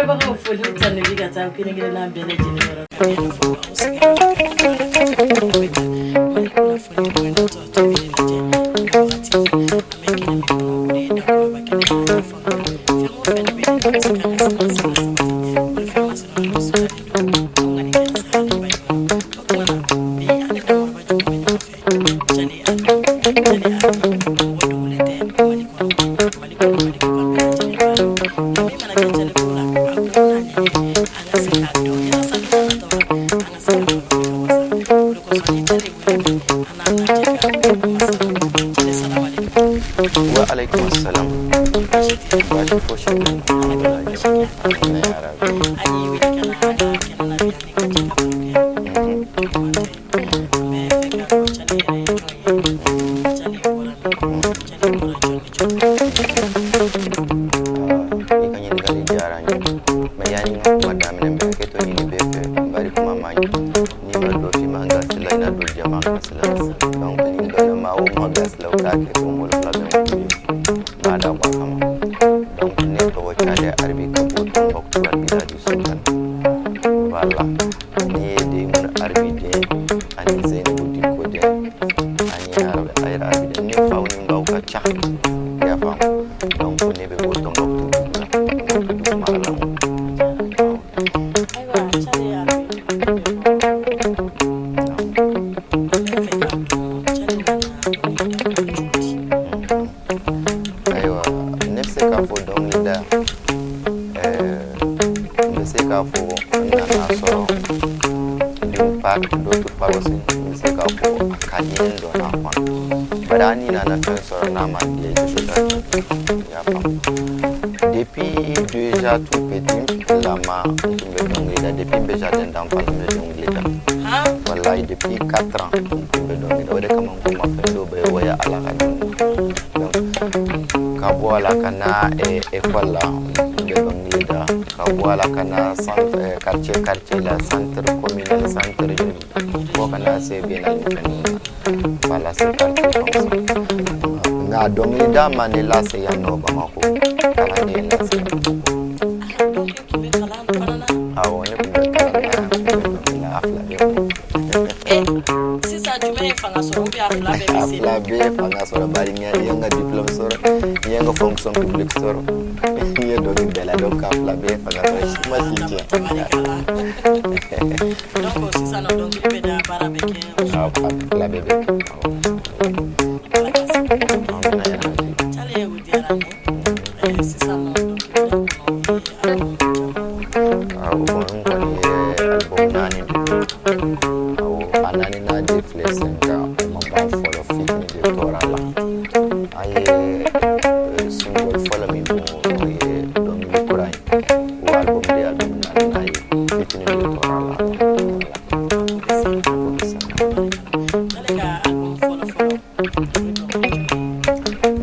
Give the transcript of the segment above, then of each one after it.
Lamɛnbagaw, foli tanuni bi ka taa kelen kelenna bɛɛ lajɛlen yɔrɔ ka kɛ fɔ aw sigiyɔrɔ la Mali kunnafoni tɔ TV de lajɛ nin wagati. An bɛ kɛnɛ min kɔnɔ, o de ye Dakuraba kɛnɛ ye. An y'a faamu, fɛn o fɛn bɛ yen ka se k'an ka sini sabati, bolifɛn masina olu sɔrɔlen don anw ka nin kɛnɛ salenba in kɔnɔ. O tuma na bi, an ni Dakuraba jugu bɛ ɲɔgɔn fɛ, Jali Arbi. Jali Arbi, mɔgɔ dogolen tɛ Mali kɔnɔ, Mali kɔnɔ, Mali kɔ kan, bɛɛ lajɛlen b'a dɔn. Nka min mana kɛ Jali ko la, a ko n'a ɲɛɲini, an ka se k'a dɔn yalasa don n'a nataw la an ka se ka baro kɛ ka wasa. O de kosɔn ni Jali wele bi, an n'a lajɛ ka masala. Jali, salamalekun. Wa alaikum salam. Baasi tɛ? Baasi fosi tɛ. Ala ka baasi kɛ. Amina ya Rabbi. An y'i wele ka na an ka kɛnɛ na bi, ani ka jɛ ka baro kɛ. Kuma tɛ, an bɛ fɛ k'a dɔn Jali yɛrɛ ye jɔn ye, Jali bɔra min, Jali bɔra jɔn ni jɔn? Ah, i ka ɲininkali diyara n ye, mais yanni n ka kuma daminɛ, n bɛ hakɛ to ɲini bɛɛ fɛ, bari kuma man ɲi. N'i ma dɔ finman gasi la, i na don jɛman gasi la. Donc ni n donna maa o maa gasi la, o k'a kɛ to n bolo fila bɛ n kun ye, n b'a dabɔ a kama. Donc ne tɔgɔ Cale Arbi, ka bɔ Tombouctou, village du Sultan. Voilà, ne ye Demun Arbi den ani Zainabu Dikko den ani Ayra Arbi den. Ne faw ni n baw ka ca, i y'a faamu. Donc ne bɛ bɔ Tombouctou dugu la, Tombouctou dugu mara la. Ayiwa Cale Arbi, an bɛ fɛ k'a dɔn Cale nana dɔnkilida kɔnɔ cogo di? Ayiwa, ne bɛ se k'a fɔ dɔnkilida, n bɛ se k'a fɔ n nana sɔrɔ d'une part, d'autre part aussi n bɛ se k'a fɔ a ka di n ye, n donna a kɔnɔ, bari hali n'i nana fɛn sɔrɔ n'a ma diya i tɛ se ka kɛ, i y'a faamu. Depuis déjà tout petit, n fitilama n tun bɛ dɔnkili da. Depuis n bɛ jardin d'enfant, n bɛ dɔnkili da. Wallahi, depuis 4 ans n tun bɛ dɔnkili da. O de kama n ko ma fɛn dɔw bɛ o ye Ala ka dɔn. Donc ka bɔ a la ka na école la, n tun bɛ dɔnkili da. Ka bɔ a la ka na centre, quartier quartier la, centre communal, centre, fo ka na se biennale ni fɛn ninnu na. Voilà, c'est parti comme ça. Nka dɔnkilida ma ne lase yan nɔ Bamako, kalan de ye n lase yan Bamako. Donc i tun bɛ kalan fana na? Awɔ, ne tun bɛ kalan na, n tun bɛ dɔnkili la, a fila bɛɛ. Sisan jumɛn ye fanga sɔrɔ, ou bien a fila bɛɛ bɛ A se? fila bɛɛ ye fanga sɔrɔ, bari n ye n ka diplôme sɔrɔ, n ye n ka fonction publique sɔrɔ, n ye dɔnkili da la. Donc a fila bɛɛ ye fanga sɔrɔ, si ma si tiɲɛ. Tabarikala. Donc sisan nɔ, dɔnkili bɛ da, baara bɛ kɛ? A fila bɛɛ bɛ kɛ, awɔ. Ala ka se. Amina ya Rabbi. Cale, o diyara n ye. Sisan nɔ, dɔnkili da kɔnɔ, i ye album caman bɔ. Awɔ, bon, n kɔni ye album naani de bɔ. Awɔ, a naani n'a de filɛ sen kan, o ma ban fɔlɔ, fitini de tora a la. An ye single fɔlɔ min bɔ, o ye dɔnkili kura ye. O album de ye album naaninan ye, fitini de tora a la. Voilà. O bɛ sen na. Cale ka album fɔlɔ fɔlɔ, o ye dɔnkili jumɛn ye?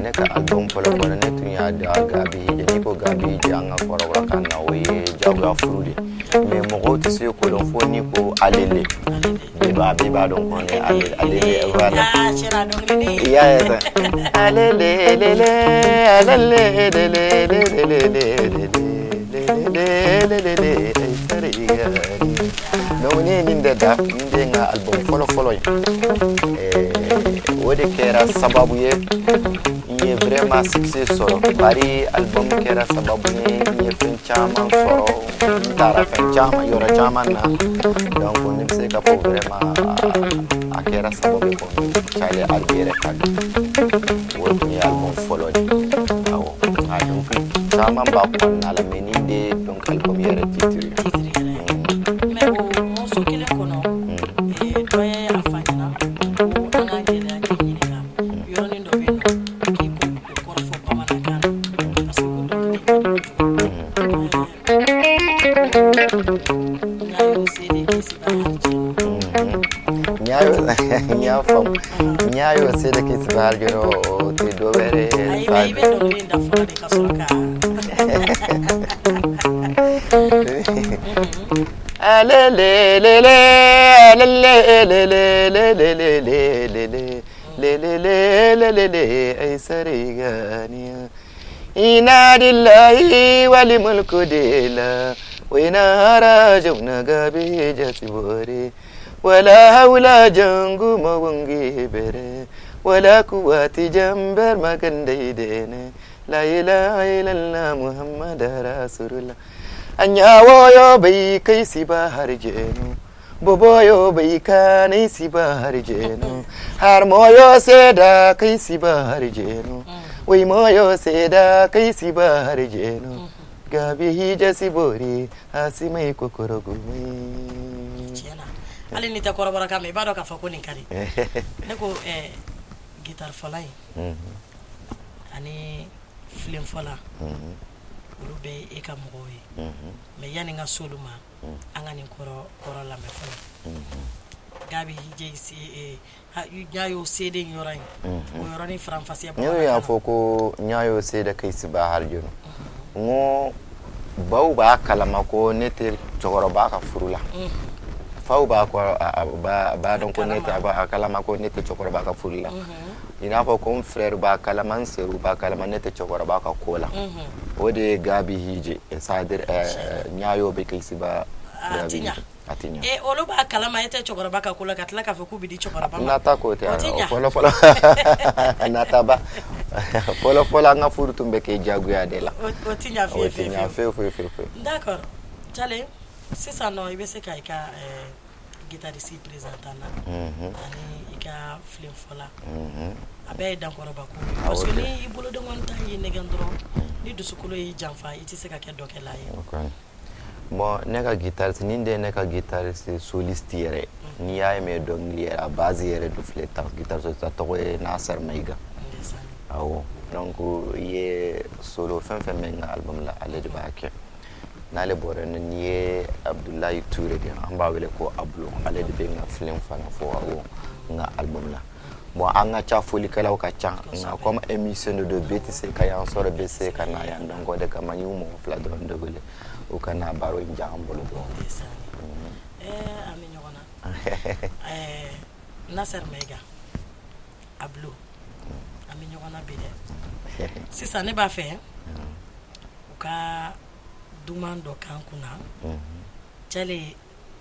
Ne ka album fɔlɔ fɔlɔ, ne tun y'a da Gabi Hije. N'i ko Gabi Hije an ka kɔrɔbɔrɔkan na, o ye jagoya furu de, mais mɔgɔw tɛ se ko dɔn fo n'i ko alele. Ale de. Bɛɛ b'a dɔn ko ne alele alele, voilà. Ah, tiɲɛna, dɔnkilinin. I y'a ye sa, alele lele alele lele lele lele lele lele ay sarigani. Donc ne ye nin de da, nin de ye n ka album fɔlɔ fɔlɔ ye. O de kɛra sababu ye n ye vraiment succès sɔrɔ, bari album kɛra sababu ye n ye fɛn caman sɔrɔ, n taara fɛn caman, yɔrɔ caman na. Donc ne bɛ se k'a fɔ vraiment a kɛra sababu ye ko Cale Arbi yɛrɛ ka dɔn. O tun ye album fɔlɔ de. Awɔ, nka donc caman b'a kɔnɔna la, mais nin de ye donc album yɛrɛ titre ye. Titre yɛrɛ ye. Mais o morceau kelen kɔnɔ, dɔ ye a fɔ an ɲɛna ko an k'an gɛlɛya k'i ɲininka yɔrɔnin dɔ bɛ yen nɔ, k'i ko o kɔrɔ fɔ bamanankan na, parce que ko dɔnkili ka di kojugu. Ɲayo sede kisiba harjeno. Ñaayo, n y'a faamu, ñaayo seede kisiba harjono, o tɛ dɔ wɛrɛ ye. Ayi, mais i bɛ dɔnkili in da fɔlɔ de ka sɔrɔ ka Alele lele alele lele lele lele lele lele lele lele ay sarigani. Ina lillahi wali mulku dela wina rajuna gabi jasibore wala haula jangu mawangi bere wala kuwati jambar magandaidene la ilaha illallah muhammad rasulullah. Anyawo bai kai si ba har jenu boboyo bai kanai si ba har jenu har moyo sai da kai si ba har jenu wai moyo sai da kai si ba har jenu gabi hija si bori hasi mai kokoro gumi. Tiɲɛna, hali n'i tɛ kɔrɔbɔrɔkan mɛn, i b'a dɔn k'a fɔ ko nin ka di ne. Ko guitare fɔla in ani filenfɔla, olu bɛ e ka mɔgɔw ye. Mais yanni n ka s'olu ma, an ka nin kɔrɔ kɔrɔ lamɛn fɔlɔ. Gabi hije y'a y'o seden yɔrɔ in, o yɔrɔnin faranfasiya. Ne y'a fɔ ko n y'a y'o se da kai si ba har jenu, n ko baw b'a kalama ko ne tɛ cɛkɔrɔba ka furu la, faw b'a kɔrɔ b'a dɔn ko ne tɛ, a b'a kalama ko ne tɛ cɛkɔrɔba ka furu la. I n'a fɔ ko n frère b'a kalama, n sœur b'a kalama, ne tɛ cɛkɔrɔba ka ko la. O de ye gabi hije, c'est à dire n y'a y'o bɛ kai si ba A ti ɲa. A ti ɲa. E, olu b'a kalama e tɛ cɛkɔrɔba ka ko la, ka tila k'a fɔ k'u bɛ di cɛkɔrɔba ma. Nata ko tɛ. O ti ɲa. Fɔlɔ fɔlɔ, nata ba fɔlɔ fɔlɔ, an ka furu tun bɛ kɛ jagoya de la. O ti ɲa O fiye ti fiye. ɲa. Fiye. Fewu fewu fewu fewu. D'accord, Jale, sisan nɔ i bɛ se ka i ka guitariste présenter an na ani i ka filenfɔla. A bɛɛ ye dankɔrɔba ko ye, parce que ni i bolodenkɔni ta y'i nɛgɛn dɔrɔn, ni dusukolo y'i janfa, i tɛ se ka kɛ dɔkɛla ye. Ok. Bon, ne ka guitariste nin de ye ne ka guitariste soliste yɛrɛ. N'i y'a mɛn dɔnkili yɛrɛ, a base yɛrɛ du filɛ tan, guitare soliste, a tɔgɔ ye Nasser Maïga. Ndeysaan. Awɔ, donc i ye solo fɛn fɛn mɛn n ka album la, ale de b'a kɛ. N'ale bɔra yen nɔ, n'i ye Abdoulaye Touré de, an b'a wele ko Ablo, ale de bɛ n ka filen fana fɔ, awɔ, n ka album la. Bon, an ka ca, folikɛlaw ka ca, nka comme émission de don, bɛɛ tɛ se ka yan sɔrɔ, bɛɛ se ka na yan. Donc o de kama n y'u mɔgɔ fila dɔrɔn de wele u ka na baro in diya an bolo dɔɔnin. Ndeysaan, an bɛ ɲɔgɔn na. Nasser Maïga, Ablo, an bɛ ɲɔgɔn na bi dɛ. Sisan ne b'a fɛ u ka duman dɔ k'an kunna, Jale,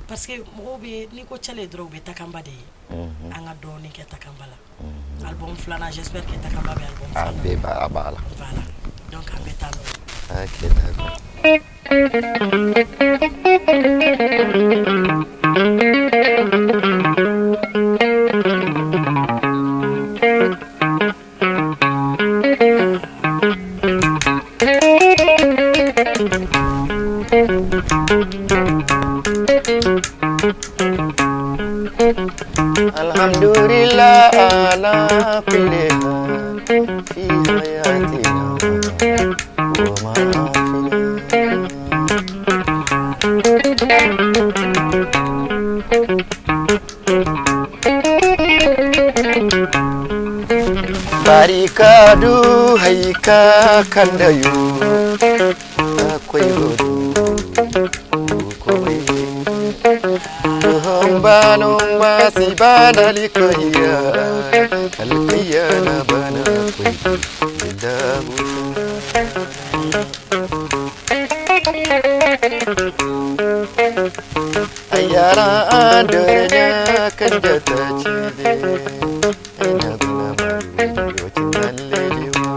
parce que mɔgɔw bɛ, n'i ko Jale dɔrɔn, u bɛ Takamba de ye. An ka dɔɔnin kɛ Takamba la. Album filanan, j'espère que Takamba bɛ album A filanan. bɛɛ b'a, a b'a la. Voilà, donc an bɛ taa n'o ye. Ok, d'accord. Alhamdulillah ala kulli hal fi hayatina wa ma fina. Barikadu haika kandayu akwai gudu kowai Bano masi bana likaya alkiya na bana kwai dahu. Ayara adornya kan da ta cide ina guna maru wacin allejewa.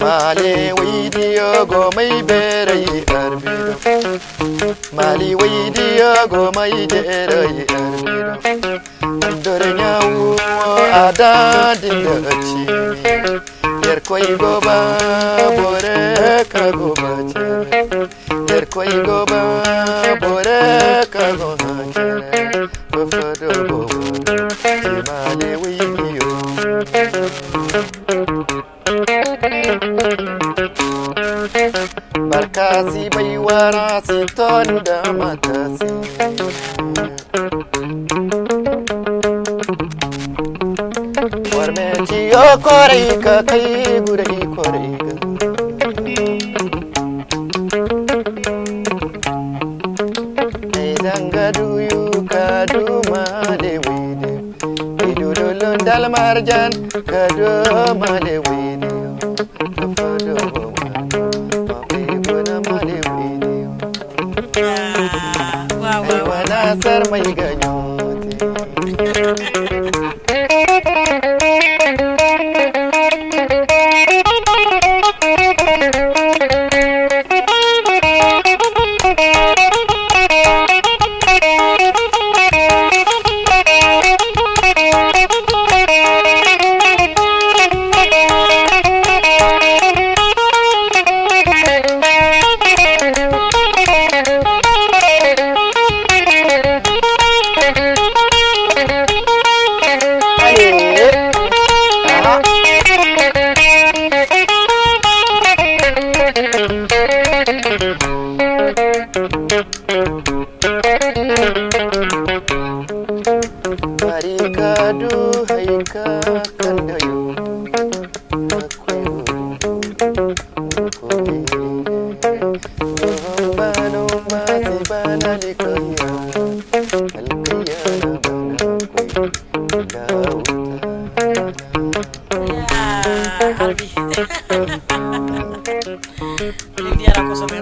Male widiyo go mai berai arbido, mali widiyo go mai jerai arbido, dornya wo adadin da ci yar koi goba bore ka goba chere, yar koi goba bore ka goba chere, fofo bo ci male widiyo. Barkasi bai wara si ton da matasi. Warme ciyo korai ka kai gurai korai ka. Ai zanga duyu ka duma le wide. Idololon Dalmarjan kado male wini kafado male wini. Waaw waaw. Wana sar mai ganyote. Barikadu haika kandayo Arbi, nin diyara kosɛbɛ.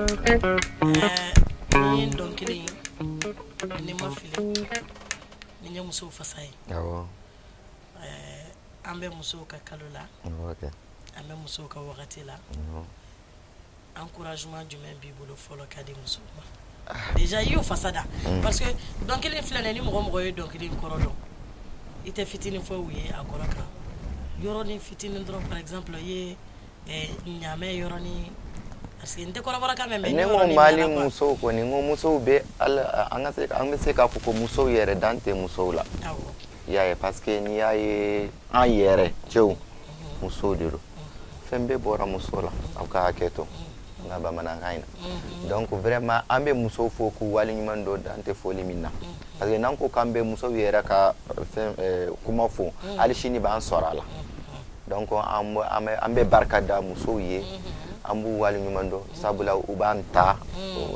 Nin dɔnkili in, ni ma fili, nin ye musow fasa ye. Awɔ. An bɛ musow ka kalo la, Awɔ kɛ. an bɛ musow ka wagati la. Awɔ. Encouragement jumɛn b'i bolo fɔlɔ ka di musow ma? Déjà i y'o fasa da, parce que dɔnkili in filɛ nin ye, ni mɔgɔ mɔgɔ ye dɔnkili in kɔrɔ dɔn, i tɛ fitinin fɔ u ye a kɔrɔ kan, yɔrɔnin fitinin dɔrɔn. Par exemple, i ye ɲaamɛ yɔrɔnin, parce que n tɛ kɔrɔbɔrɔkan mɛn, mais Ne ko yɔrɔnin Mali nana quoi. Musow kɔni, n ko musow bɛ ala, an ka se, an bɛ se k'a fɔ ko musow yɛrɛ dan tɛ musow la. I y'a ye, parce que n'i y'a ye, an yɛrɛ cɛw, musow de don, fɛn bɛɛ bɔra muso la. Aw ka hakɛ to n ka bamanankan in na. Donc vraiment, an bɛ musow fo k'u waleɲuman dɔn, dan tɛ foli min na, parce que n'an ko k'an bɛ musow yɛrɛ ka fɛn kuma fo, hali sini b'an sɔrɔ a la. Donc an bɛ barika da musow ye, an b'u waleɲuman dɔn, sabula u b'an ta.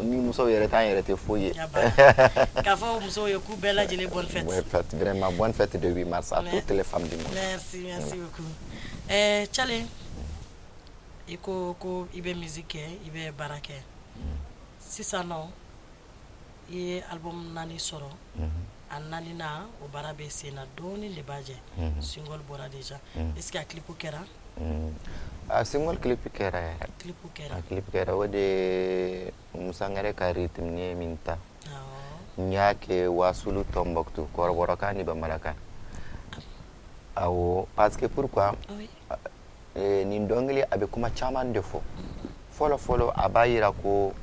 Ni musow yɛrɛ t'an yɛrɛ tɛ foyi ye. Ya banna. K'a fɔ musow ye k'u bɛɛ lajɛlen bonne fête. Bonne fête, vraiment bonne fête de 8 mars à toutes les femmes du monde. Merci, merci beaucoup. Tchale, i ko ko i bɛ musique kɛ, i bɛ baara kɛ. Sisan nɔ, i ye album naani sɔrɔ. A naaninan, o baara bɛ sen na dɔɔni de b'a jɛ. Single bɔra déjà. Est-ce que a clip kɛra? A single clip kɛra yɛrɛ. Clip kɛra. A clip kɛra, o de Musangare ka rythme ne ye min ta. N y'a kɛ Wasulu Tombouctou, kɔrɔbɔrɔkan ni bamanankan. Awɔ, parce que pourquoi? Nin dɔnkili a bɛ kuma caman de fɔ. Fɔlɔ fɔlɔ, a b'a yira ko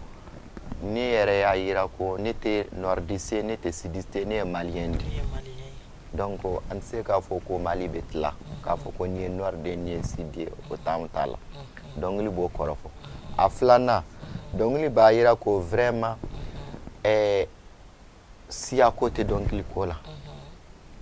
ne yɛrɛ y'a yira ko ne tɛ nordiste ye, ne tɛ sudiste ye, ne ye malien de I ye. ye malien ye. Donc an tɛ se k'a fɔ ko Mali bɛ tila k'a fɔ ko nin ye nord ye, nin ye sud ye, o t'anw ta la. Dɔnkili b'o kɔrɔ fɔ. A filanan, dɔnkili b'a yira ko vraiment siya ko tɛ dɔnkili ko la.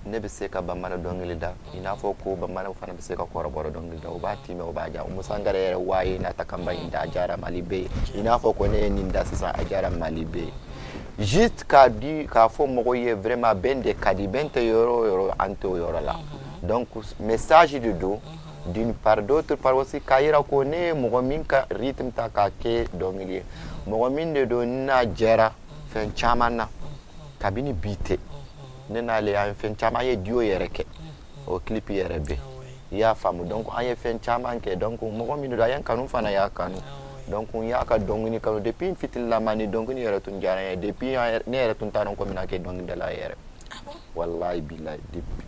Ne bɛ se ka bamanan dɔnkili da i n'a fɔ ko bamananw fana bɛ se ka kɔrɔbɔrɔ dɔnkili da, u b'a timɛ, u b'a ja. Musangare yɛrɛ waa ye nata kanba in da, a diyara Mali bɛɛ ye, i n'a fɔ ko ne ye nin da sisan, a diyara Mali bɛɛ ye. Juste k'a di k'a fɔ mɔgɔw ye vraiment bɛn de ka di, bɛn tɛ yɔrɔ o yɔrɔ, an tɛ o yɔrɔ la. Donc message de don d'une part. D'autre part aussi, k'a yira ko ne ye mɔgɔ min ka rythme ta k'a kɛ dɔnkili ye, mɔgɔ min de don n'a jɛra fɛn caman na kabini bi tɛ. Ne n'ale an ye fɛn caman, an ye duo yɛrɛ kɛ, o clip yɛrɛ bɛ, i y'a faamu. Donc an ye fɛn caman kɛ. Donc mɔgɔ min don, a ye n kanu fana, y'a kanu. Donc n y'a ka dɔnkili kanu depuis n fitinilama. Ni dɔnkili yɛrɛ tun diyara n ye depuis ne yɛrɛ tun t'a dɔn ko n bɛna kɛ dɔnkilidala yɛrɛ. Ah bon? Wallahi billahi, depuis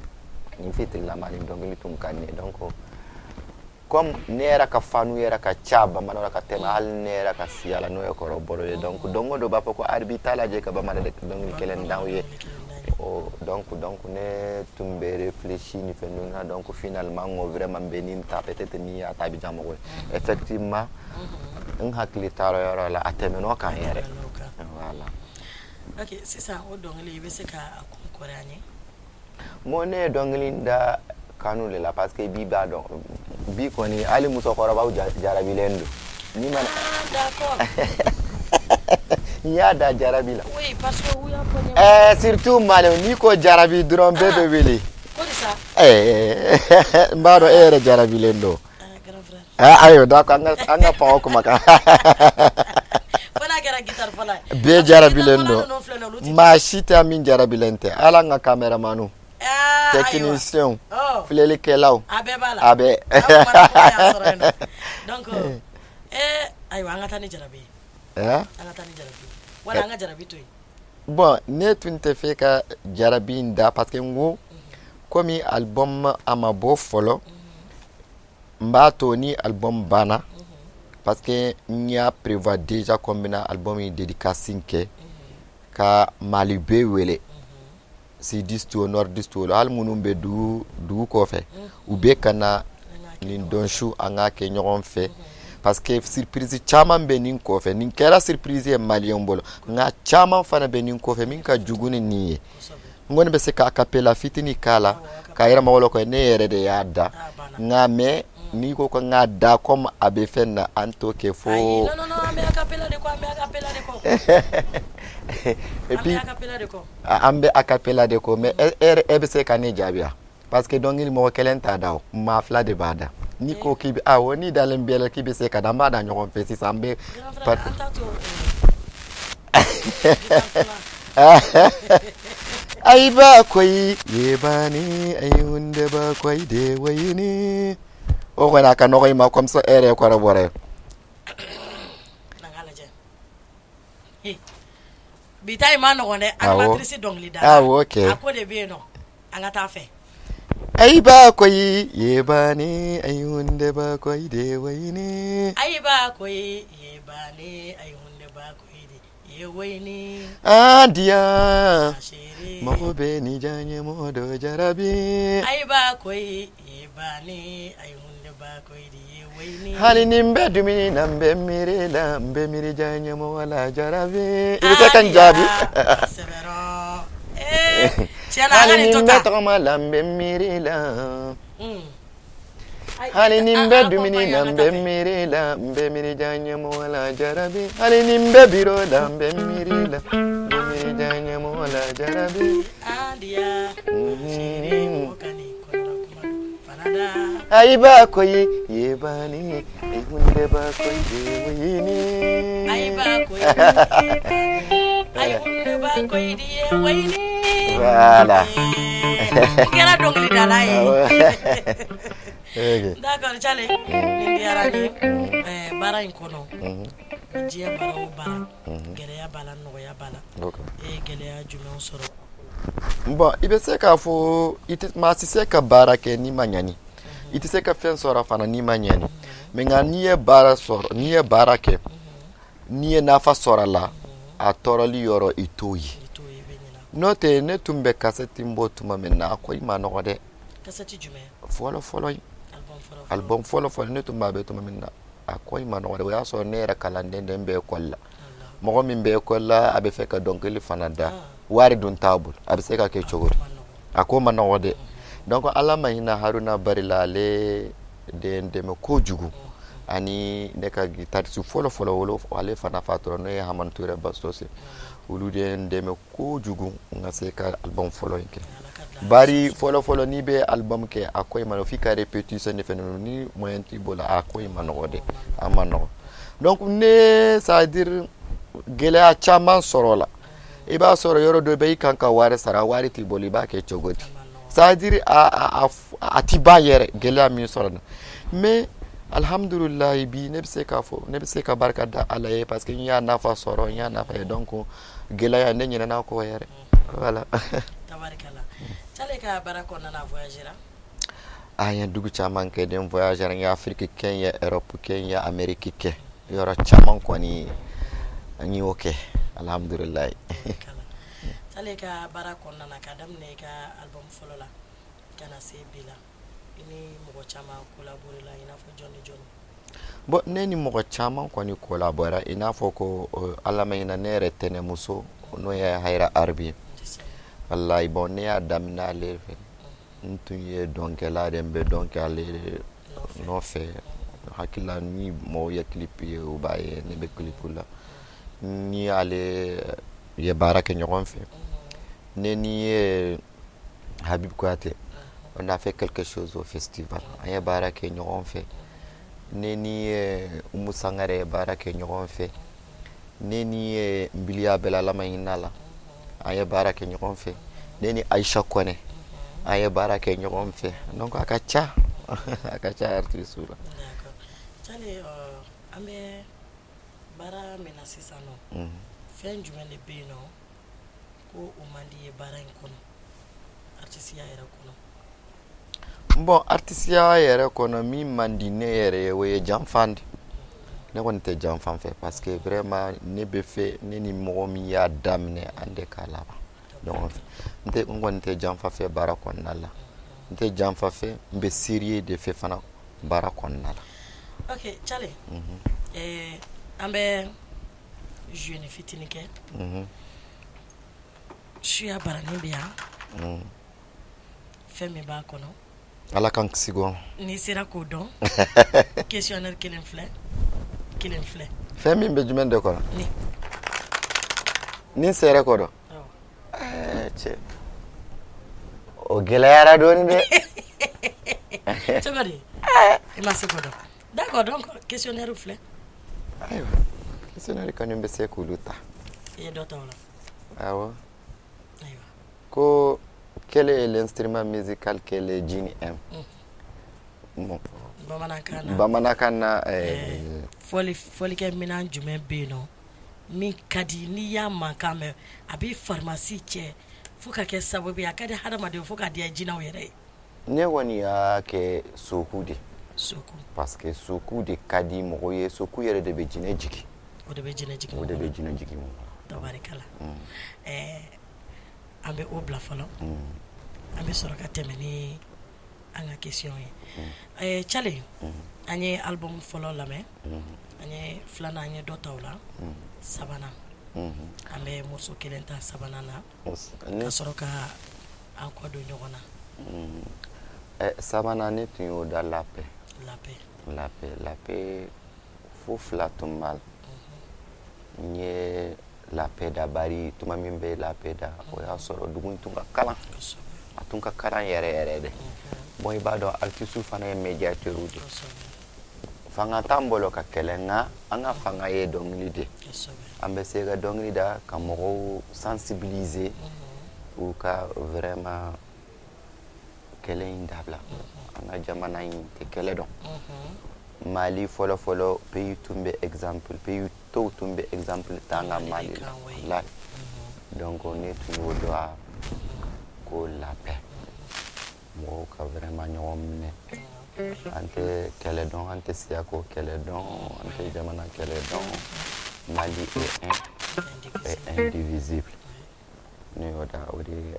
n fitinilama ni dɔnkili tun ka di ne ye. Donc comme ne yɛrɛ ka fanu yɛrɛ ka ca bamanan la ka tɛmɛ hali ne yɛrɛ ka siya la, n'o ye kɔrɔbɔrɔ ye. Donc don o don b'a fɔ ko Arbi t'a lajɛ ka bamanan dɔnkili kelen d'anw ye. Oh, donc ne tun bɛ réfléchi ni fɛn ninnu na. Donc finalement n ko vraiment n bɛ nin ta, peut-être ni y'a ta a bɛ diya mɔgɔ ye. Effectivement, n hakili taara yɔrɔ la, a tɛmɛn'o kan yɛrɛ. Tɛmɛn'o kan. Voilà. Ok, sisan o dɔnkili, i bɛ se ka a kun kɔrɔ an ye? Bon, ne ye dɔnkili in da kanu de la, parce que bi b'a dɔn, bi kɔni hali musokɔrɔbaw jarabilen don ni mana. Ah, d'accord. N y'a da jarabi la. Oui, parce que u y'a fɔ ne Surtout malien, n'i ko jarabi dɔrɔn, bɛɛ bɛ wele. Ko de sa. Ɛɛ, n b'a dɔn e yɛrɛ jarabilen don. Ah, grand frère. Ah, ayiwa, d'accord, an ka pan o kuma kan. Fo n'a kɛra guitare fɔla ye. Bɛɛ jarabilen Guitare fɔla ninnu filɛ nin ye, olu don. ti. Maa si tɛ min jarabilen tɛ, hali an ka caméramanw, Ah, ayiwa. techniciens, Oh. filɛlikɛlaw. A bɛɛ b'a la. A bɛɛ. Aw kumana kuma y'a sɔrɔ yen nɔ. Donc ayiwa, an ka taa ni jarabi ye. Eh? An ka taa ni jarabi ye wala an ka jarabi to yen. Bon, ne tun tɛ fɛ ka jarabi in da parce que n ko komi album a ma bɔ fɔlɔ, n b'a to ni album banna, parce que n y'a prévoir déjà ko n bɛna album in dédicace kɛ ka Mali bɛɛ wele, sudiste o, nordiste o, hali minnu bɛ dugu kɔfɛ, u bɛ ka na nin don su, an k'a kɛ ɲɔgɔn fɛ, parce que surprise caman bɛ nin kɔfɛ. Nin kɛra surprise ye maliyɛn bolo, nka caman fana bɛ nin kɔfɛ min ka jugu ni nin ye. N kɔni bɛ se ka acapella fitinin k'a la k'a yɛrɛ mɔgɔ la ko ne yɛrɛ de y'a da, nka mais n'i ko ko n k'a da comme a bɛ fɛn na, an t'o kɛ fo. Ayi, non, non, non, an bɛ acapella de kɔ, an bɛ acapella de kɔ. Et An puis bɛ acapella de kɔ. An bɛ acapella de kɔ, mais e yɛrɛ, e bɛ se ka ne jaabi wa? Parce que dɔnkili, mɔgɔ kelen t'a da o, maa fila de b'a da. N'i ko k'i bɛ, awɔ, n'i dalen bɛɛ la k'i bɛ se ka da, an b'a da ɲɔgɔn fɛ sisan, an bɛ. Grand frère, an t'a to guitare fɔla. Ai ba kwai ye ba ni ai wanda ba kwai de wai ni o kɔni a ka nɔgɔ i ma comme ça, e yɛrɛ ye kɔrɔbɔrɔ ye. Na n k'a lajɛ. He. Bi ta in ma nɔgɔn dɛ. Awɔ. Animatrice dɔnkilidala. Awɔ, kɛ. A ko de bɛ yen nɔ, an ka taa fɛ. Ai ba kwai ye ba ni ai wanda ba kwai de wai ni. Ayi ba koyi ye ba ne ayi hunde ba koyi de ye woyini. Adiya. Asere. Mɔgɔ bɛ ni diya mɔgɔ dɔ jarabi. Ayi ba koyi ye ba ne ayi hunde ba koyi de ye woyini. Hali ni n bɛ dumuni na, n bɛ miiri la, n bɛ miiri diya mɔgɔ la, jarabi. I bɛ se ka n jaabi? Sɛbɛrɔ tiɲɛ na, an ka Hali nin ni to n bɛ tan. tɔgɔma la, n bɛ miiri la. Ayi, Hali ni n bɛ an dumuni na, accompagne, n an bɛ ka taa fɛ. miiri la, n bɛ miiri diya mɔgɔ la, jarabi. Hali ni n bɛ biro la, n bɛ miiri la, n bɛ miiri diya mɔgɔ la, jarabi. Adiya sere mɔgɔ ka nin kɔnɔna kuma don fana da. Ayi ba koyi ye bani ihunde ba koyi ye wuyini. Ayi ba koyi ayi hunde ba koyi di ye woyini. Voilà. N kɛra dɔnkilidala ye. Ok. D'accord, Chale, nin diyara n ye. Baara in kɔnɔ, diɲɛ baara o baara, gɛlɛya b'a la, nɔgɔya b'a la. E ye gɛlɛya jumɛnw sɔrɔ? Bon, i bɛ se k'a fɔ i tɛ, maa si se ka baara kɛ n'i ma ɲani, i tɛ se ka fɛn sɔrɔ fana n'i ma ɲani. Mais nka n'i ye baara sɔrɔ, n'i ye baara kɛ, n'i ye nafa sɔrɔ a la, a tɔɔrɔli yɔrɔ i t'o ye. I t'o ye, i bɛ ɲinɛ. N'o tɛ, ne tun bɛ kasɛti bɔ tuma min na, a ko i ma nɔgɔ dɛ. Kasɛti jumɛn? Fɔlɔ fɔlɔ in. Album fɔlɔ fɔlɔ. Album fɔlɔ fɔlɔ, ne tun b'a bɛ tuma min na, a ko i ma nɔgɔ dɛ. O y'a sɔrɔ ne yɛrɛ kalanden de, n bɛ ekɔli la. Mɔgɔ min bɛ ekɔli la, a bɛ fɛ ka dɔnkili fana da, wari dun t'a bolo, a bɛ se ka kɛ cogo di? Ma nɔgɔn. A ko ma nɔgɔ dɛ. Donc Ala ma hinɛ Haruna Bari la, ale de ye n dɛmɛ kojugu, ani ne ka guitariste fɔlɔ fɔlɔ wolo, ale fana fatura, n'o ye Hamani Ture Bastos. Olu de ye n dɛmɛ kojugu n ka se ka album fɔlɔ in kɛ. Ala ka bila. Bari fɔlɔ fɔlɔ, n'i bɛ album kɛ, a ko i ma nɔgɔ, f'i ka répétition ni fɛn ninnu, ni moyen t'i bolo, a ko i ma nɔgɔ dɛ, a ma nɔgɔ. Donc ne, c'est à dire gɛlɛya caman sɔrɔ la. I b'a sɔrɔ yɔrɔ dɔ bɛ, i kan ka wari sara, wari t'i bolo, i b'a kɛ cogo di? C'est à dire a ti ban yɛrɛ, gɛlɛya min sɔrɔ na. Mais alhamdulilayi, bi ne bɛ se k'a fɔ ne bɛ se ka barika da Ala ye, parce que n y'a nafa sɔrɔ, n y'a nafa ye. Donc gɛlɛya, ne ɲinɛna kɔ yɛrɛ, voilà. Tabarikala. Chale ka baara kɔnɔna na, voyagera? An ye dugu caman kɛ den, voyagera, n ye Afrique kɛ, n ye Europe kɛ, n ye Amérique kɛ, yɔrɔ caman kɔni n y'o kɛ, alhamdulilayi. Tabarikala. Chale ka baara kɔnɔna na, ka daminɛ i ka album fɔlɔ la ka na se bi la, i ni mɔgɔ caman collaboré la, i n'a fɔ jɔn ni jɔn? Bon, ne ni mɔgɔ caman kɔni collaborera, i n'a fɔ ko Ala ma hinɛ ne yɛrɛ tɛnɛmuso, n'o ye Hayira Arabi ye. Walayi, bon, ne y'a daminɛ ale fɛ, n tun ye dɔnkɛla de, n bɛ dɔn kɛ ale nɔfɛ. Hakili la, ni mɔgɔw ye clip ye, u b'a ye ne bɛ clip la ni ale ye baara kɛ ɲɔgɔn fɛ. Ne ni ye Habib Kuyate. On a fait quelque chose au festival. An ye baara kɛ ɲɔgɔn fɛ. Ne ni Umu Sangare ye baara kɛ ɲɔgɔn fɛ. Ne ni Nbiliya Bɛla, Ala ma hinɛ a la, an ye baara kɛ ɲɔgɔn fɛ. Ne ni Aisha Kɔnɛ, an ye baara kɛ ɲɔgɔn fɛ. Donc a ka ca, a ka ca artiste la. D'accord. Thialé, an bɛ baara min na sisan nɔ, fɛn jumɛn de bɛ yen nɔ ko o man di ye baara in kɔnɔ, artisiya yɛrɛ kɔnɔ? Bon, artisiya yɛrɛ kɔnɔ, min man di ne yɛrɛ ye, o ye janfan de. Ne kɔni tɛ janfan fɛ, parce que vraiment ne bɛ fɛ ne ni mɔgɔ min y'a daminɛ, an de k'a laban ɲɔgɔn fɛ. N tɛ, n kɔni tɛ janfa fɛ baara kɔnɔna la. N tɛ janfa fɛ, n bɛ sérieux de fɛ fana baara kɔnɔna la. Ok Thialé, an bɛ jeune fitinin kɛ. Suya baranin bɛ yan. Fɛn min b'a kɔnɔ, Ala k'an kisi gɔn. N'i sera k'o dɔn, questionnaire kelen filɛ, kelen filɛ. Fɛn min bɛ jumɛn de kɔnɔ? Ni. Ni n sera k'o dɔn. Awɔ. Ɛɛ cɛ, o gɛlɛyara dɔɔni dɛ. Cogo di, i ma se k'o dɔn? D'accord, donc questionnaire filɛ. Ayiwa, questionnaire kɔni bɛ se k'olu ta. I ye dɔ ta o la? Awɔ. Ayiwa. Ko quel est l'instrument musical que les djinns aiment? Bon. Bamanankan na. Bamanankan na. Fɔli fɔlikɛ minɛn jumɛn bɛ yen nɔ min ka di, n'i y'a mankan mɛn, a b'i farimasi cɛ fo ka kɛ sababu ye, a ka di hadamadenw fo k'a diya jinɛw yɛrɛ ye? Ne kɔni y'a kɛ soku de. Soku. Parce que soku de ka di mɔgɔw ye, soku yɛrɛ de bɛ jinɛ jigin. O de bɛ jinɛ jigin. O de bɛ jinɛ jigin mɔgɔ la. Tabarikala. An bɛ o bila fɔlɔ, an bɛ sɔrɔ ka tɛmɛ ni an ka question ye. Thialé, an ye album fɔlɔ lamɛn, an ye filanan, an ye dɔ ta o la, sabanan, an bɛ morceau kelen ta sabanan na ka sɔrɔ ka an kɔ don ɲɔgɔn na. Sabanan, ne tun y'o da la paix. La paix. La paix, la paix fo fila tun b'a la. N ye la paix da, bari tuma min bɛ la paix da, o y'a sɔrɔ dugu in tun ka kalan, a tun ka kalan yɛrɛ yɛrɛ de. Bon, i b'a dɔn, artiste fana ye médiateur de. Fanga t'an bolo ka kɛlɛ, nka an ka fanga ye dɔnkili de. An bɛ se ka dɔnkili da ka mɔgɔw sensibiliser u ka vraiment kɛlɛ in dabila. An ka jamana in tɛ kɛlɛ dɔn. Mali fɔlɔ fɔlɔ, pays tun bɛ exemple, pays tɔw tun bɛ exemple ta an ka Mali la, walahi. Donc ne tun y'o dɔn ko la paix, mɔgɔw ka vraiment ɲɔgɔn minɛ. An tɛ kɛlɛ dɔn, an tɛ siyako kɛlɛ dɔn, an tɛ jamana kɛlɛ dɔn. Mali est un et indivisible. Ne y'o da, o de ye.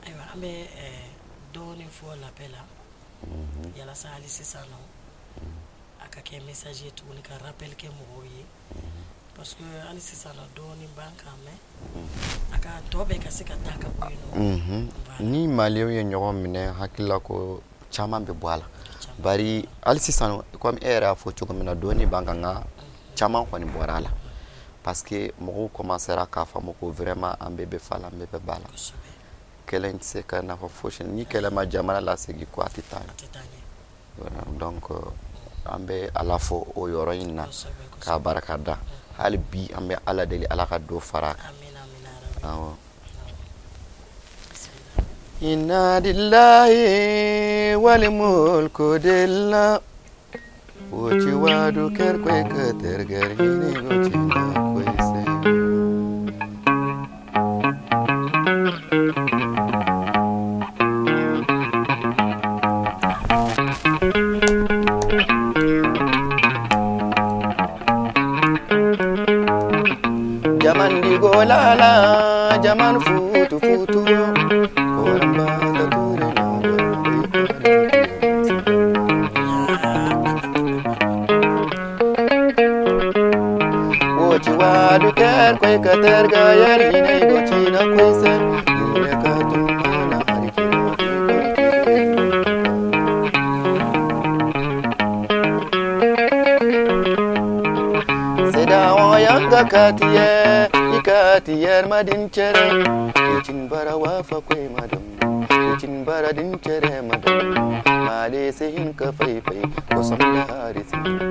Ayiwa, an bɛ dɔɔnin fɔ la paix la yalasa hali sisan nɔ a ka kɛ message ye tuguni, ka rappel kɛ mɔgɔw ye, parce que hali sisan nɔ dɔɔnin b'an kan mɛ a ka tɔ bɛɛ ka se ka taa ka bɔ yen nɔ. Ni maliyɛnw ye ɲɔgɔn minɛ, hakilila ko caman bɛ bɔ a la, bari hali sisan, komi e yɛrɛ y'a fɔ cogo min na, dɔɔnin b'an kan, nka caman kɔni bɔra a la, parce que mɔgɔw commencera k'a faamu ko vraiment an bɛɛ bɛ fa la, an bɛɛ bɛ ba la. Kɛlɛ in tɛ se ka nafa fosi, ni kɛlɛ ma jamana lasegin ko a tɛ taa ɲɛ. Donc an bɛ Ala fo o yɔrɔ in na k'a barika da. Hali bi an bɛ Ala deli, Ala ka dɔ fara a kan. Awɔ. Inna lillahi wal mulku lillah. Wuci wadu kerkwe keterger hini gochina kwese. Jaman digo lala, jaman futu futu. Koramba tature na. Woci wadu ker kwe kater ga yari ne gochi na kwese. Yure ka tumana harikino. Seda wa yanga katiye. gati yerma din cere Icin bara wafa kwai madam Icin bara din cere madam Male sihin ka faifai Kusan da hari sihin ka.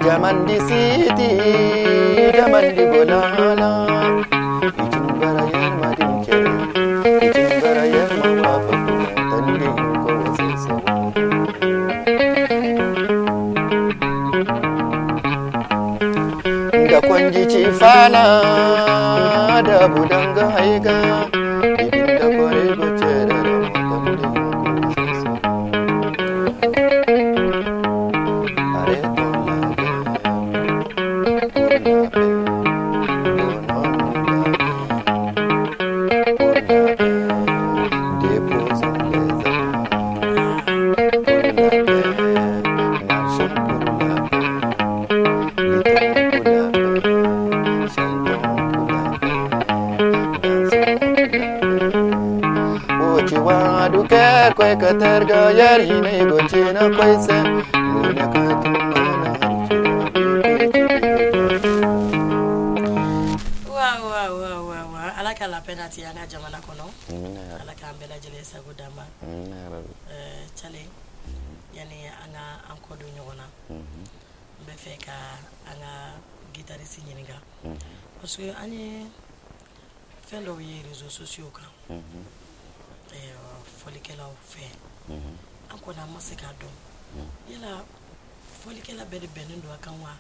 Jamandi City, Jamandi Bolala. Icin bara yerma din cere Icin bara yerma wafa kuma Tande ko wasi sawa. Da kwanji ci fana da budanga haiga Ibin da kore go cere da mo tande ko wasi sawa. Arrêtons la guerre pour la paix, donnons-nous la paix pour la paix, déposons les armes pour la paix, marchons pour la paix, luttons pour la paix, chantons pour la paix, dansons pour la paix. Woci wadu ker kwai ka targa yar hinai goce na kwai se nuna ka mana harci Waaw waaw waaw waaw waaw, Ala ka la paix nati an ka jamana kɔnɔ. Ala k'an bɛɛ lajɛlen sago d'an ma. Cale, yani an ka an kɔ don ɲɔgɔn na, n bɛ fɛ ka an ka guitariste ɲininka, parce que an ye fɛn dɔw ye réseaux sociaux kan, fɔlikɛlaw fɛ. An kɔni, an ma se k'a dɔn yala fɔlikɛla bɛɛ de bɛnnen don a kan wa,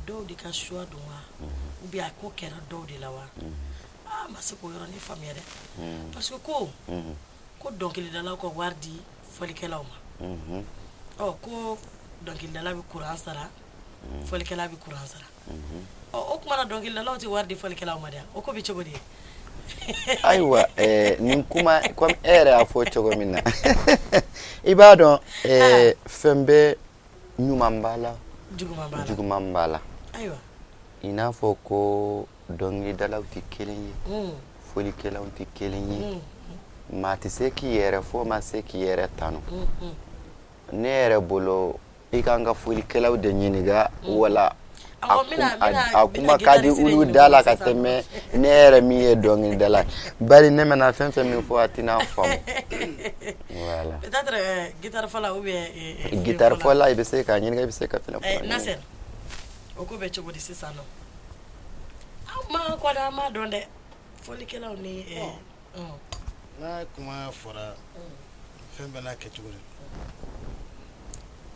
dɔw de ka choix don wa, ou bien a ko kɛra dɔw de la wa. A ma se k'o yɔrɔnin faamuya dɛ, parce que ko dɔnkilidalaw ka wari di fɔlikɛlaw ma. Ɔ, ko dɔnkilidala bɛ courant sara, fɔlikɛla bɛ courant sara. Ɔ, o tuma na dɔnkilidalaw tɛ wari di fɔlikɛlaw ma dɛ, o ko bɛ cogo di ye? Ayiwa, nin kuma, comme e yɛrɛ y'a fɔ cogo min na, i b'a dɔn, fɛn bɛɛ ɲuman b'a la, juguman b'a la, juguman b'a la. I n'a fɔ ko dɔnkilidalaw tɛ kelen ye, fɔlikɛlaw tɛ kelen ye. Maa tɛ se k'i yɛrɛ fɔ, maa se k'i yɛrɛ tanu. Ne yɛrɛ bolo, i kan ka fɔlikɛlaw de ɲininka wala Awɔ, n bɛna- a n bɛna kuma ka di guitariste de olu ɲininka da la ka sisan. tɛmɛ ne yɛrɛ min ye dɔnkilidala ye, bari ne mana fɛn fɛn min fɔ, a tɛna faamu, voilà. Peut-être guitare fɔla ou bien Guitare fɔla, i bɛ se k'a ɲininka, i bɛ se ka fɛnɛ fɔla ɲininka. Nasser, o ko bɛ cogo di sisan nɔ? An ma kɔni, an m'a dɔn dɛ, fɔlikɛlaw ni N'a kuma fɔra, fɛn bɛɛ n'a kɛcogo de don,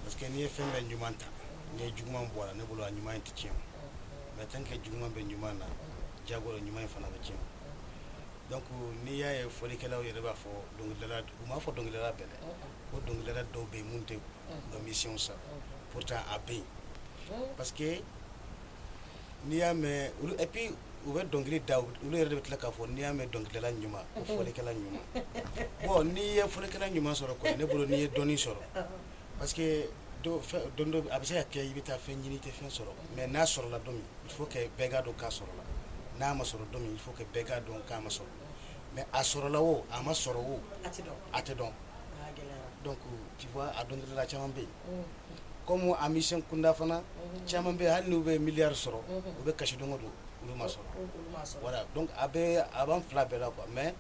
parce que n'i ye fɛn bɛɛ ɲuman ta, n'i ye juguman bɔ a la, ne bolo a ɲuman in tɛ tiɲɛ o. Mais tant que juguman bɛ ɲuman na, diyagoya ɲuman in fana bɛ tiɲɛ o. Donc n'i y'a ye fɔlikɛlaw yɛrɛ b'a fɔ dɔnkilidala, u m'a fɔ dɔnkilidala bɛɛ dɛ, ko dɔnkilidala dɔw bɛ yen mun tɛ u ka mission sa. Pourtant a bɛ yen, parce que n'i y'a mɛn olu, et puis u bɛ dɔnkili da, olu yɛrɛ de bɛ tila k'a fɔ n'i y'a mɛn dɔnkilidala ɲuman, ko fɔlikɛla ɲuman. Bon, n'i ye fɔlikɛla ɲuman sɔrɔ kɔni, ne bolo n'i ye dɔnni sɔrɔ, parce que dɔ fɛn don dɔ a bɛ se ka kɛ i bɛ taa fɛn ɲini, i tɛ fɛn sɔrɔ, mais n'a sɔrɔla don min, il faut que bɛɛ k'a dɔn k'a sɔrɔla. N'a ma sɔrɔ don min, il faut que bɛɛ k'a dɔn k'a ma sɔrɔ. Mais a sɔrɔla o, a ma sɔrɔ o, A tɛ dɔn. A tɛ dɔn. A gɛlɛyara. Donc tu vois, a dɔnkilidala caman bɛ yen, comme a mission kunda fana caman bɛ yen, hali n'u bɛ miliyari sɔrɔ, u bɛ kasi don o don, olu ma sɔrɔ. Olu ma sɔrɔ. Voilà, donc a bɛ a b'an fila bɛɛ la quoi, mais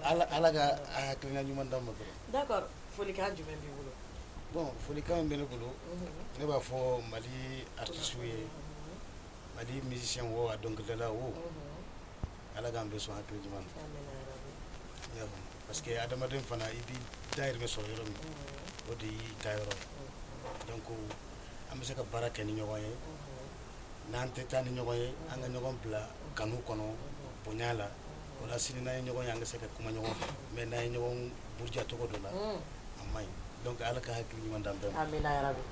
Ala ka a hakilina ɲuman d'an ma dɔrɔn. D'accord, folikan jumɛn b'i bolo? Bon, folikan min bɛ ne bolo, ne b'a fɔ Mali artistes ye, Mali musicien o, a dɔnkilidala o, Ala k'an bɛɛ sɔn hakili ɲuman na. Amina ya Rabbi. I y'a faamu, parce que adamaden fana, i b'i dahirimɛ sɔrɔ yɔrɔ min, o de y'i ta yɔrɔ ye. Donc an bɛ se ka baara kɛ ni ɲɔgɔn ye, n'an tɛ taa ni ɲɔgɔn ye, an ka ɲɔgɔn bila kanu kɔnɔ, bonya la. O la sini n'an ye ɲɔgɔn ye, an ka se ka kuma ɲɔgɔn fɛ, mais n'an ye ɲɔgɔn buruja cogo dɔ la, a man ɲi. Donc Ala ka hakili ɲuman d'an bɛɛ ma. Amina ya Rabbi.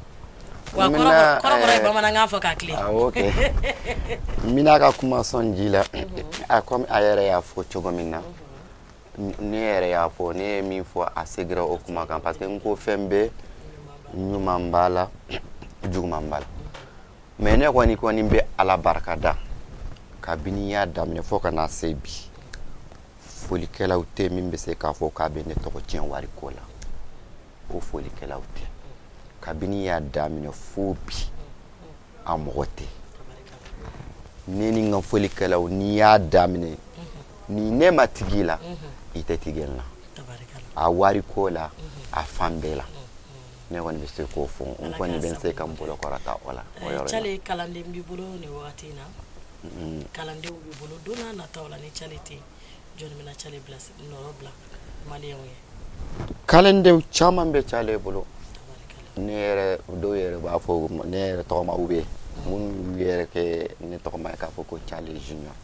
Wa N bɛna, kɔrɔbɔrɔ ye bamanankan fɔ k'a tilen. Awɔ kɛ, n bɛna ka kuma sɔn ji la. A comme a yɛrɛ y'a fɔ cogo min na, ne yɛrɛ y'a fɔ, ne ye min fɔ, a segira o kuma kan, parce que n ko fɛn bɛɛ ɲuman b'a la, juguman b'a la. Mais ne kɔni bɛ Ala barika da. Kabini n y'a daminɛ fo ka na se bi, folikɛlaw tɛ min bɛ se k'a fɔ k'a bɛ ne tɔgɔ tiɲɛ wari ko la. O folikɛlaw tɛ. Kabini n y'a daminɛ fo bi, a mɔgɔ tɛ. Ne ni n ka folikɛlaw, n'i y'a daminɛ ni ne ma tigi la, i tɛ tigɛ n la a wari ko la, a fan bɛɛ la. Ne kɔni bɛ se k'o fɔ, n kɔni bɛ se ka n bolo kɔrɔta o la o yɔrɔ in na. Cale, kalanden b'i bolo nin wagati in na? Kalandenw b'i bolo, don n'a nataw la, ni Cale tɛ yen, jɔnni bɛna Cale bila nɔrɔ bila maliyɛnw ye? Kalandenw caman bɛ Cale bolo. Ne yɛrɛ, dɔw yɛrɛ b'a fɔ ne yɛrɛ tɔgɔ ma, ou bien minnu yɛrɛ kɛ ne tɔgɔ ma k'a fɔ ko Cale Junior.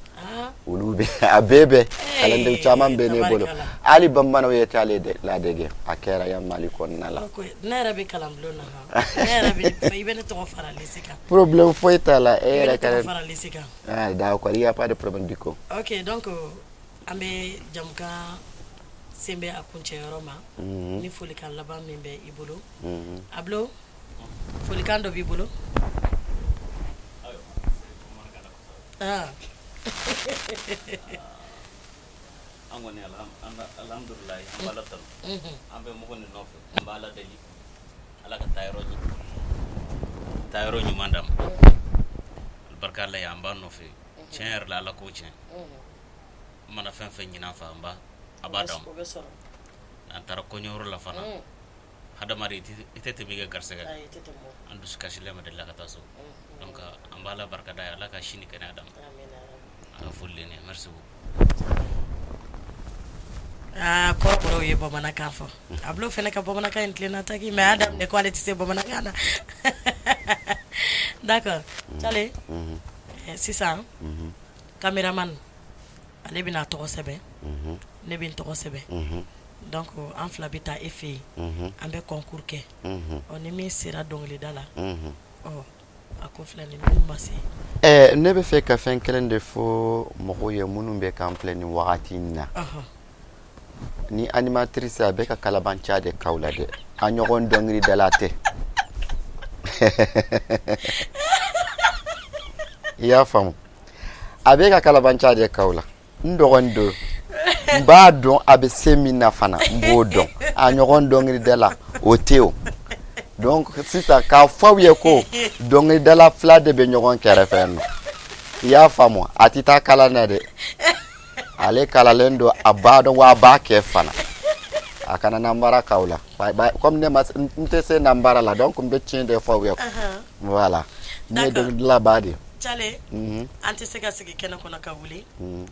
Olu bɛ a bɛɛ bɛ, kalandenw caman bɛ ne bolo. Hali bamananw ye Cale ladege, a kɛra yan Mali kɔnɔna la. Ne yɛrɛ bɛ kalanbulon na, ne yɛrɛ bɛ, i bɛ ne tɔgɔ fara liste kan. Problème foyi t'a la, e yɛrɛ tɔgɔ fara liste kan. Ah d'accord, il y a pas de problème du coup. Ok, donc an bɛ jamukan sen bɛ a kuncɛ yɔrɔ ma. Ni folikan laban min bɛ i bolo, Ablo, folikan dɔ b'i bolo? Ah. An kɔni, alhamdulilayi, an b'Ala tanu. An bɛ mɔgɔ nin nɔfɛ, an b'Ala deli, Ala ka taa yɔrɔ ɲuman d'a ma, alibarika Ala ye. An b'a nɔfɛ tiɲɛ yɛrɛ la, Ala k'o tiɲɛ. An mana fɛn fɛn ɲini an fɛ, an b'a a b'a d'an ma. N'an taara kɔɲɔyɔrɔ la fana, hadamaden, i tɛ tɛmɛ i ka garisɛgɛ kan. An dusu kasilen ma deli ka taa so. Donc an b'Ala barika da ye, Ala ka si ni kɛnɛya d'an ma. An ka foli de ye nin ye. Merci beaucoup. Aa, kɔrɔbɔrɔw ye bamanankan fɔ. Ablo fana ka bamanankan in tilenna taki, mais a y'a daminɛ ko ale tɛ se bamanankan na. D'accord, Cale, sisan caméraman, ale bɛna a tɔgɔ sɛbɛn, ne bɛ n tɔgɔ sɛbɛn. Donc an fila bɛ taa e fɛ yen, an bɛ concours kɛ. Ɔ, ni min sera dɔnkilida la, ɔ, a ko filɛ, ni min ma se. Ne bɛ fɛ ka fɛn kelen de fɔ mɔgɔw ye minnu bɛ k'an filɛ nin wagati in na. Ni animatrice, a bɛ ka kalabanca de k'aw la dɛ, a ɲɔgɔn dɔnkilidala tɛ. I y'a faamu, a bɛ ka kalabanca de k'aw la. N dɔgɔnin don, n b'a dɔn a bɛ se min na fana, n b'o dɔn. A ɲɔgɔn dɔnkilidala o tɛ o. Donc sisan k'a fɔ aw ye ko dɔnkilidala fila de bɛ ɲɔgɔn kɛrɛfɛ nɔ. I y'a faamu, a tɛ taa kalan na dɛ, ale kalalen don, a b'a dɔn wa a b'a kɛ fana. A kana nanbara k'aw la. Comme ne ma, n tɛ se nanbara la, donc n bɛ tiɲɛ de fɔ aw ye. Voilà, ne ye dɔnkilidala ba de ye. Cale, an tɛ se ka sigi kɛnɛ kɔnɔ ka wuli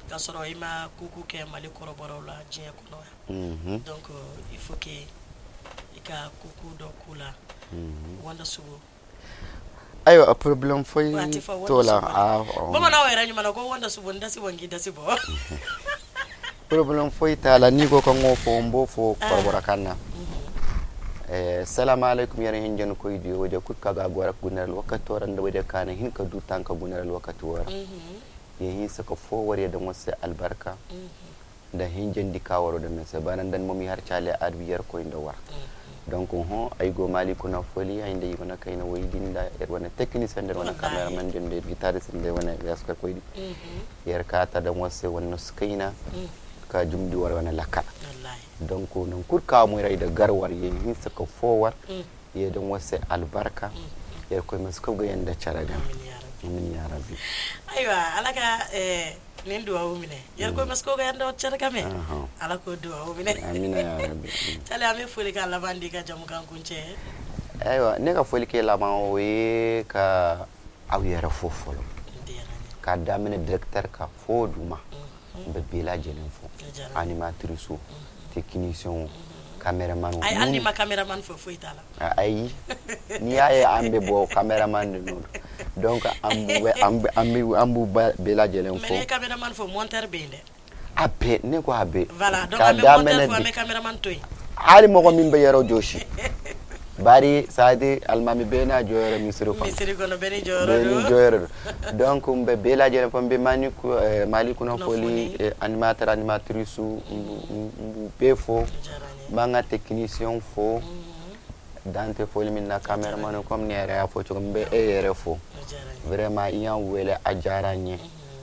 ka sɔrɔ i ma coucou kɛ Mali kɔrɔbɔrɔw la diɲɛ kɔnɔ yan. Donc il faut que i ka coucou dɔ k'u la. Wanda Sugu. Ayiwa, problème foyi t'o la. Bamananw yɛrɛ ɲuman ko wanda subo n dasi bɔ n k'i dasi bɔ. Problème foyi t'a la. N'i ko ko n k'o fɔ, n b'o fɔ kɔrɔbɔrɔkan na. Salamu alaikum yɛrɛ hin jan koydi waje kukka ga gora gunaral wakati wara nda waje kana hin ka dutan ka gunaral wakati wara ye hin saka fo wari da wasu albarka da hin jan di kawaro da men sabanan dan mami har chale arbiyar koy da war. Donc hon ay go Mali kuna foli ay ndey wana kayna woydin da er wana technicien der wana cameraman den der guitariste der wana yaskar koydi yer kata da wasu wana skaina ka jumdi war wana lakala. Donc nan kurka mu rai da garwar ye hin saka fowar ye don wasu albarka yer koy masu ga yanda charaga. Amin ya rabbi. Ayiwa, Ala ka nin duwawu minɛ. Yɛrɛ ko masu ga yanda charaga mɛ, Ala k'o duwawu minɛ. Amina ya rabbi. Cale, an bɛ foli ka laban di ka jamukan kuncɛ. Ayiwa, ne ka foli kɛ laban, o ye ka aw yɛrɛ fo fɔlɔ, ka daminɛ directeur ka fo duma. N bɛ bɛɛ lajɛlen fo, animatrice, technicien, cameraman. Ayi, hali n'i ma cameraman fo, foyi t'a la. Ayi, n'i y'a ye an bɛ bɔ, cameraman de don. Donc an b'u bɛɛ lajɛlen fo. Mais n'i ye cameraman fo, monteur bɛ yen dɛ. A bɛɛ, ne ko a bɛɛ. Voilà, donc an bɛ monteur fo, an bɛ cameraman to yen. Hali mɔgɔ min bɛ yɔrɔ jɔsi, bari c'est à dire alimami bɛɛ n'a jɔyɔrɔ misiri kɔnɔ. Misiri kɔnɔ, bɛɛ n'i jɔyɔrɔ don. Bɛɛ n'i jɔyɔrɔ don. Donc n bɛ bɛɛ lajɛlen fo, n bɛ Mali kunnafoni animateur, animatrice, n b'u bɛɛ fo. N b'an ka technicien fo, dan tɛ foli min na. Cameraman, comme ne yɛrɛ y'a fɔ cogo min, n bɛ e yɛrɛ fo. Vraiment, i y'an wele, a diyara n ye.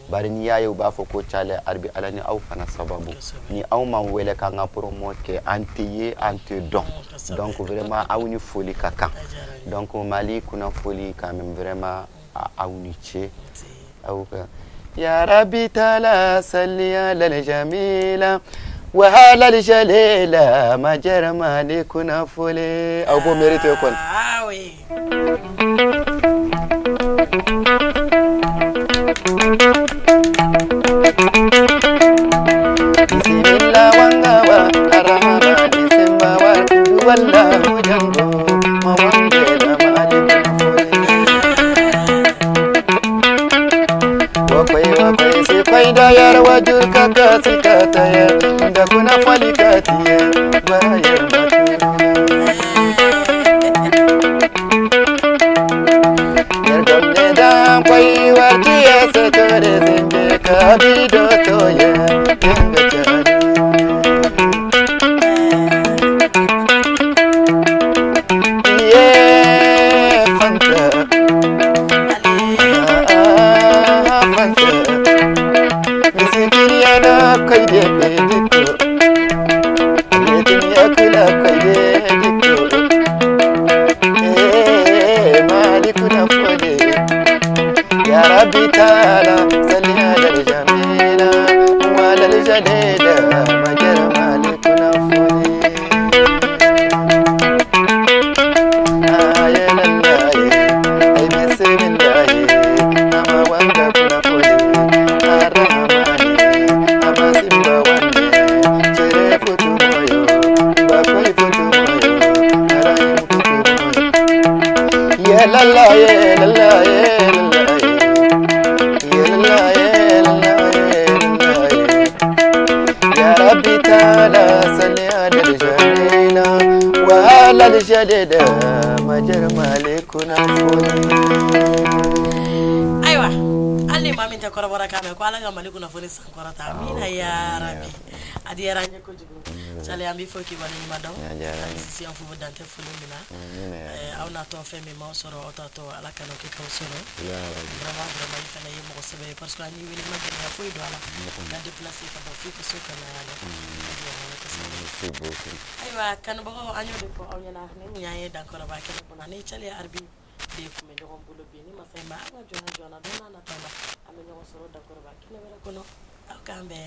Bari n'i y'a ye u b'a fɔ ko Tchale Arbi, Ala ni aw fana sababu. Ni aw ma wele k'an ka promo kɛ, an tɛ ye, an tɛ dɔn. Donc vraiment aw ni foli ka kan. Donc Mali kunnafoli quand même, vraiment aw ni ce. Aw ka ya Rabbi taala salli ala jamila wa ala jalila majara Mali kunnafoli, aw b'o mérite kɔni. Ah oui. Bismillah wangawa arrahmani simbawa wallahu jango mawangela Mali kunnafoli. Wakwai wakwai sai kwai da yarwa jurka ka sikata ya da kuna fali katiya bayan batuna. Yargamne da kwai wartiya satore zinge ka bido toya dinga chari. Ye fanta ah, fanta misikini yana kai da dikko letin ya kula kai da dikko eh malikuna fode. Ya Rabbi taala salli ala jamila wa ala jalila majara malikuna fode. Ayalallaye ay bismillahi ama wanga kuna fode arrahmani ama simba wanne chere futu moyo bakwai futu moyo arahim futu moyo. Ya la la ye la la ye la la ye ya la la ye la la ye la la ye. Ya Rabbi taala salli ala al-jamila wa ala al-jalila majar malikuna foli. Ayiwa, hali ni maa min tɛ kɔrɔbɔrɔ kan mɛn, ko Ala ka Mali kunnafoni sankɔrɔta, amina ya rabi. A diyara an ye kojugu Tchale, an b'i fɔ k'i waleɲuman dɔn. A diyara n ye. Sisi an fo dantɛ foli min na. Amina ya Aw natɔ fɛn min m'aw sɔrɔ, aw tatɔ Ala kana o kɛ k'aw sɔrɔ. Ya Rabbi. Vraiment vraiment, i fana ye mɔgɔ sɛbɛ ye, parce que an y'i wele, i ma gɛlɛya foyi don a la ka déplacer ka bɔ f'i ka so ka na yan nɔ. A diyara an ye kosɛbɛ. Merci beaucoup. Ayiwa kanubagaw, an y'o de fɔ aw ɲɛna, ni kun y'an ye Dankɔrɔba kɛnɛ kɔnɔ ani Tchale Arbi de tun bɛ ɲɔgɔn bolo bi. Ni masa in ma an ka jɔnya jɔna, don n'a nataw la an bɛ ɲɔgɔn sɔrɔ Dankɔrɔba kɛnɛ wɛrɛ kɔnɔ. Aw k'an bɛn.